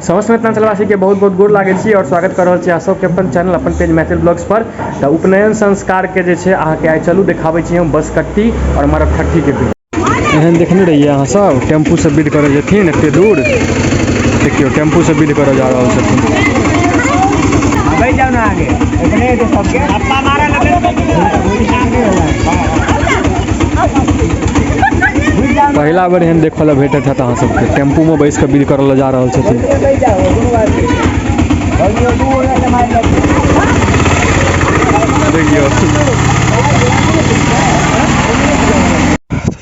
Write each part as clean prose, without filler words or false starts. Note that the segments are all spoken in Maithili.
समस्त मिथिलांचलवासी के बहुत बहुत गोर लागै छी और स्वागत कर रहल छी अहाँ सबके अपन चैनल अपन पेज मैथिल ब्लॉग्स पर। तऽ उपनयन संस्कार के जे छै अहाँके आइ चलू देखाबै छी हम बसकट्टी और मरबठट्ठी के विध। एहन देखने रहियै अहाँ सब टेम्पू से विध करऽ जेथिन एते दूर, देखियौ टेम्पू से विध करऽ जा रहल छथिन। बैठ जाओ ना आगे, इतने तो सबके अप्पा मारा लगे। पहिला बेर एहन देखऽ लए भेटैत हैत अहाँ सबके, टेम्पू में बैस कऽ विध करऽ लए जा रहल छथिन। देखियौ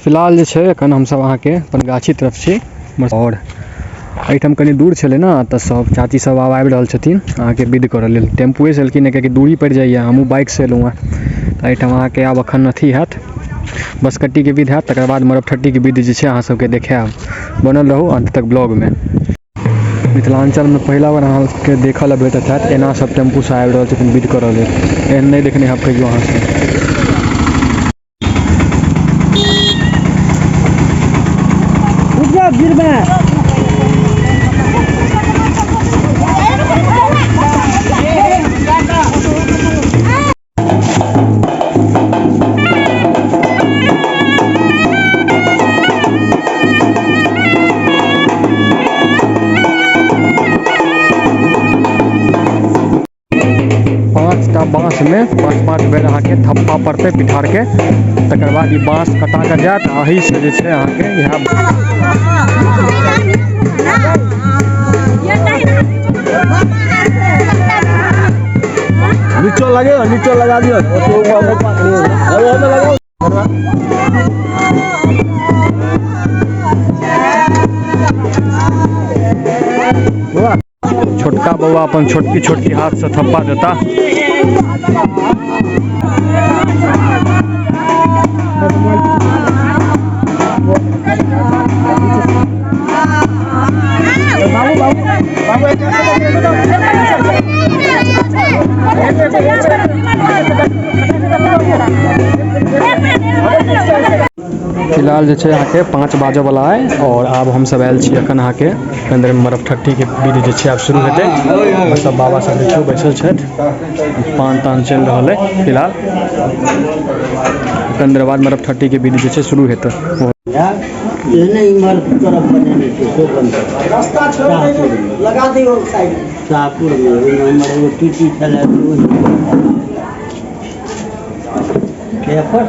फिलहाल जे छै एखन हमसब अहाँके अपन गाछी तरफ छी और एहिठाम कनि दूर छलै ने, तऽ सब चाची सब आब आबि रहल छथिन अहाँके विध करऽ लेल। टेम्पुए से एलखिन कियाकि दूरी पड़ि जाइए, हमहूँ बाइक से एलहुँ हेँ। तऽ एहिठाम अहाँके आब एखन अथी हैत, बसकट्टीके विध हैत, तकर बाद मरबठट्टीके विध जे छै अहाँ सबके देखायब। बनल रहू अन्त तक ब्लॉगमे। मिथिलाञ्चलमे पहिला बेर अहाँके देखऽ लए भेटत हैत एना सब टेम्पू से आबि रहल छथिन विध करऽ लेल, एहन नहि देखने हैब कहियो अहाँ सब। पाँचटा बाँस में पाँच पाँच बेर अहाँके थप्पा पड़तै पिठार के, तकर बाद ई बाँस कटा के जायत। एहि से जे छै अहाँके इएह नीचो लगे, नीचो लगा दियो। छोटका बौआ अपन छोटकी छोटकी हाथ से थप्पा देता। फिलहाल जे छै अहाँके 5 बाजऽ वाला अइ और आब हमसब आयल छी एखन अहाँके अन्दर में मरबठट्टी के विध जे छै आब शुरू हेतै। सब बाबा सब देखियौ बैसल छथि, पान तान चलि रहल अइ। फिलहाल कनि देर बाद मरबठट्टी के विध जे छै शुरू हेतै। एहने इम्हर तरफ बनेने छै, शोभन तरफ। रास्ता छोड़ लगा दियौ साइड। शाहपुर में ओहिमे हमर एगो टीटी छलै, ओहि पेपर।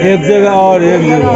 एक जगह और एक जगह।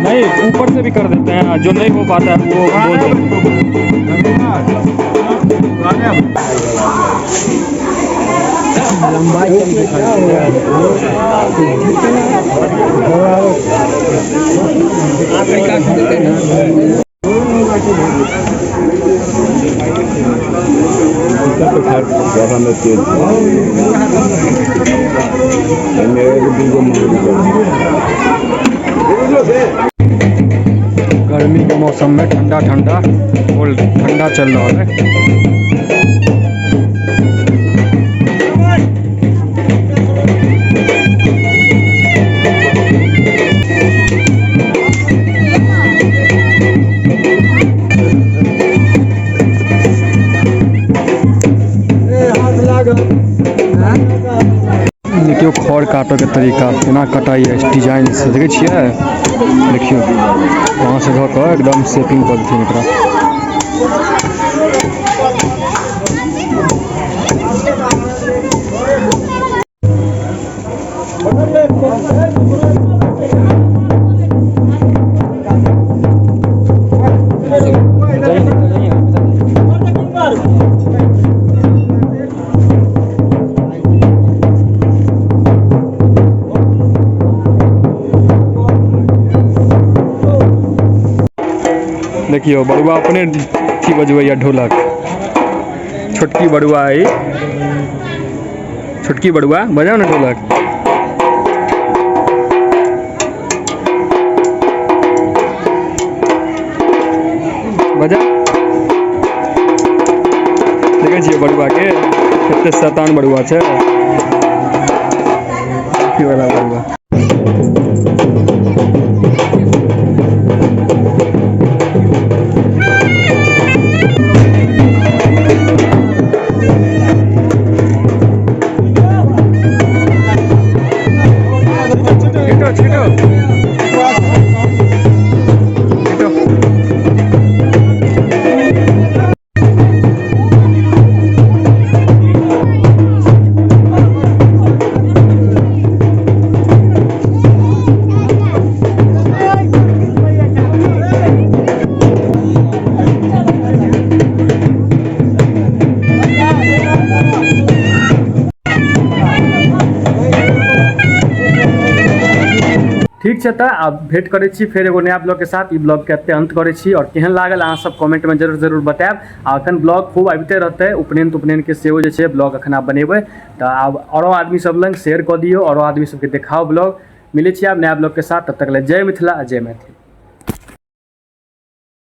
नहीं, ऊपर से भी कर देते हैं, जो नहीं हो पाता है वो बोल देते हैं। गर्मी के मौसम में ठंडा ठंडा कोल्ड ठंडा चल रहा है। देखियौ खर काटऽ के तरीका केना कटाइ अछि डिजाइन से देखै छियै। देखियौ वहाँ से धऽ कऽ एकदम सेपिंग कऽ देथिन एकरा। देखियौ बड़ुआ अपने अथी बजबैया ढोलक। छोटकी बड़ुआ है, छोटकी बड़ुआ बजाओ ना ढोलक। बजा देखै छियै बड़ुआ के कते शैतान बड़ुआ छै, अथी वाला बड़ुआ। छिटो छिटो छिटो। ठीक छै, तऽ आब भेंट करै छी फेर एगो नया ब्लॉग के साथ। ई ब्लॉग के एते अंत करै छी और केहन लागल अहाँ सब कमेंट में जरूर जरूर बतायब। आ अखन ब्लॉग खूब आबिते रहतै, उपनयन तुपनयन के सेहो जे छै ब्लॉग अखन आब बनेबै, तऽ आब औरो आदमी सब लग शेयर कऽ दियौ, औरो आदमी सबके देखाउ ब्लॉग। मिलै छी आब नया ब्लॉग के साथ, तब तक लेल जय मिथिला जय मैथिली।